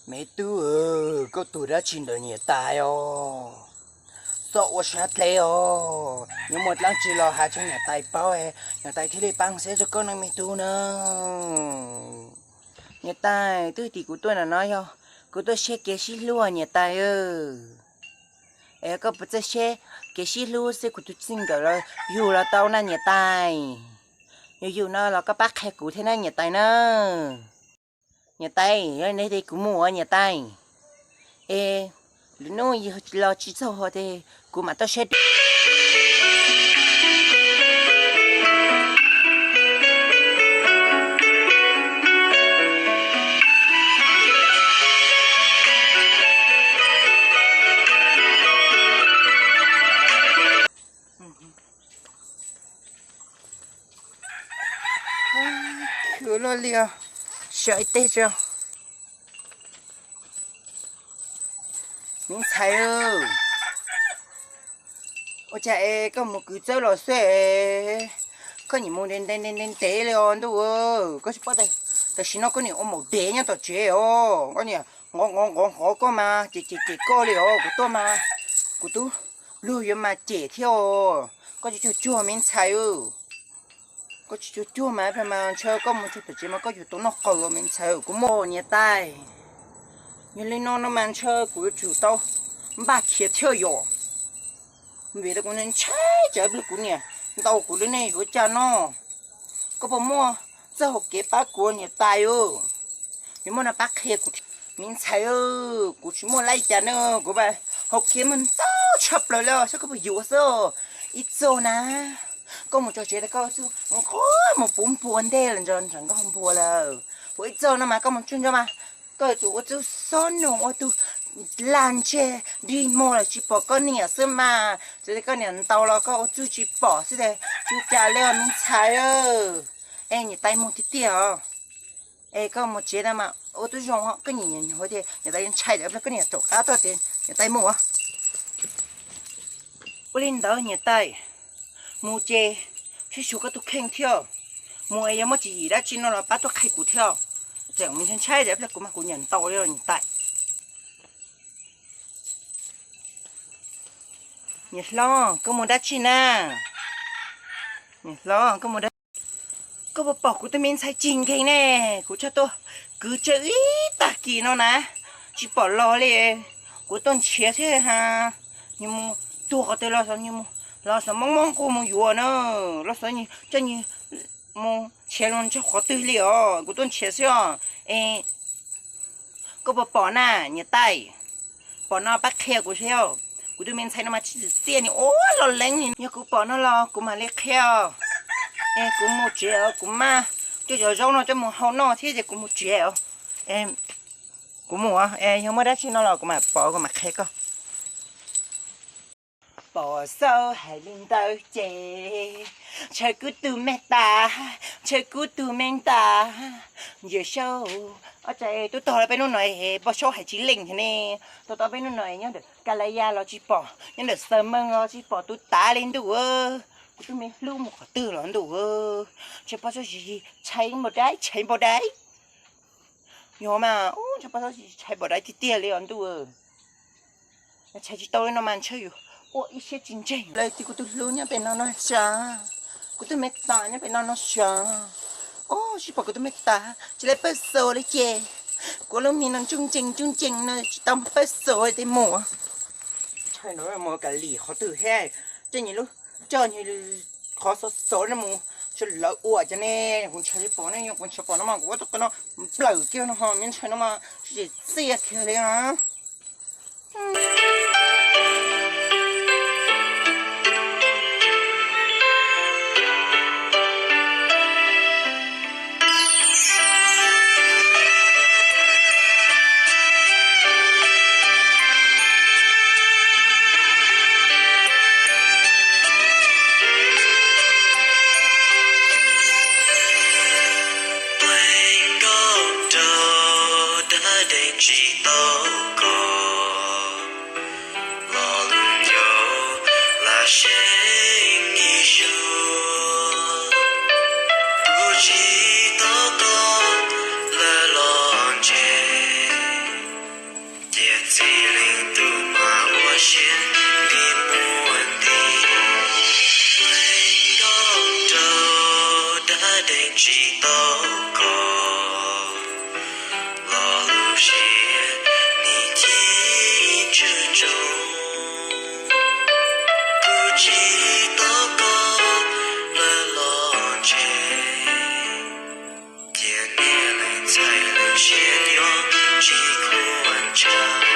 Me tub, koj tuag dab tsi ntawm niam tais os? Txhob ua siab dleb os, yuav muaj dab tsi los hais rau niam tais paub, niam tais thiaj li pab xeb rau koj no me tub na. Niam tais, twb tim kuv tuaj no no yog kuv tuaj saib kev sib hlub niam tais. Es koj puas txawj saib kev sib hlub xwb, kuv tus txij nkawm los yug los tau na niam tais. Yog yug no los koj pab qhia kuv thiab na niam tais na. Niam tais, yog li ntawd kuv mus os niam tais. Es lwm hnub yog los tsis txog ces kuv mam tuaj saib. Khwv luaj li os, sawv ib teg tso. Me ntxhais, ua cas es koj mus kwv txawb los xwb, koj nyiam mus ntev ntev ntev li os ntuj. Koj tsis paub tias tam sim no koj niam ua maum dev nyob tom tsev os, koj niam nqov nqov nqov nqov koj mas ces ces ces koj li os. Kuv tuaj mas kuv twb luag yuav mas cem thiab os. Koj tsis cuag cuag me ntxhais. Koj tsis cuag cuag mas, mas ntshe koj mus txog tom tsev mas koj yuav tau noj qws me ntxhais. Kuv muaj niam tais, yog li no no mas ntshe kuv yuav tsum tau npaj khiav thiab yom. Vim rau kuv ntshai tsam pliag kuv niam ntaus kuv li nej yuav cas no. Koj puas muaj txoj hau kev pab kuv niam tais? Yog muaj no pab qhia kuv. Me ntxhais, kuv tsis muaj li cas na, kuv mas hau kev mas ntau tshaj plaws li, saib koj puas yuav xwb. Ib txog na, koj mus txog tsev tas koj txuj nqog mus puv npua ntej los ntawm nkoj npua lawm. Ua ib txog no mas koj mus tsuj ntso mas koj yuav tsum ua txuj xob noog ua tus lag ntseg dig muag los tsis pom koj niam xwb mas, txawm tias koj niam ntaus los koj ua txuj tsis pom xwb ces tsis ua cas li os me ntxhais. Es niam tais mus tiag tiag os. Es koj mus tsev no mas ua tib zoo, koj niam nyuam nyuam tias niam tais ntshai, koj niam rov qab tuaj tias niam tais mus. Ua li ntawd niam tais, mus ces sib xyuas koj tus kheej thiab, mus es yog muaj tswv yim dab tsi no los pab tuaj qhia kuv thiab. Tseem ntshai ntshai tias pliag kuv mas kuv niam ntaus li niam tais. Niam hlob, koj mus dab tsi na? Niam hlob, koj mus dab, koj puas pom kuv tus me ntxhais cig nkeeg ne? Kuv tshaj tuaj kwv tsawv ib tag kis no na, tsis pom los li. Kuv tuaj nrhiav thiab ha, nws mus tuag qhov twg los xyov, nws mus los xyov moob moob quaj mus yuav na, los xyov coj nws mus nrhiav los nrog qhov twg li os, kuv tuaj nrhiav xwb os. Es koj puas pom na niam tais? Pom no pab qhia kuv thiab. Kuv tus me ntxhais no mas tsis txim txiaj, nws ua loj leeb li. Yog kuv pom no los kuv mam li qhia. Es kuv mus tsev os, kuv maj coj cov zaub no coj mus hau noj thiab ces kuv mus tsev os. Kuv mus, es yog muaj dab tsi no los kuv mam pom kuv mam qhia koj. Pom xaub hais li ntawd ces ntshaw kuv tus me tas, ntshaw kuv tus me tas. Ntsia saub, ob txhais tub tog peb hnub no es pom saub hais tsis leej thiab ne. Tau tau peb hnub no nyob ntawm Kas Las Yas los tsis pom, nyob ntawm Xaws Mees los tsis pom tus tas li ntuj. Kuv tus me hlub mus qhov twg los ntuj. Ntshe pom saub ntshai npaum dais, ntshai npaum dais. Yog mas, ntshe pom saub ntshai npaum dais tiag tiag li os ntuj. Ntshai tsis tau li no mas ntshe yus ua ib siab tsis ntseeg. Lawv tias kuv tus hlub nyob pem no no sav, kuv tus me tas nyob pem no no sav. Os, tsis pom kuv tus me tas, tsis lawv pawj xos li ces kuv lub me no ntsooj ncees ntsooj ncees no tsis tau pawj xos li tej mus. Ntshai no mus kav lim qhov twg thiab, coj nws lub, coj nws qhov xov xos no mus tso lawv ua cas ne. Kuv ntshai tsis pom ne, kuv ntshai pom no mas kuv ua tau qhov no nplawm kiag no ho, me ntshai no mas tsis txiaj kiag li na. Pleev nkauj rau dab deev tsis tau koj, lo lus ncaus lam seeb ib zaug, kuv tsis tau tau lawv los ntseeg. tshaj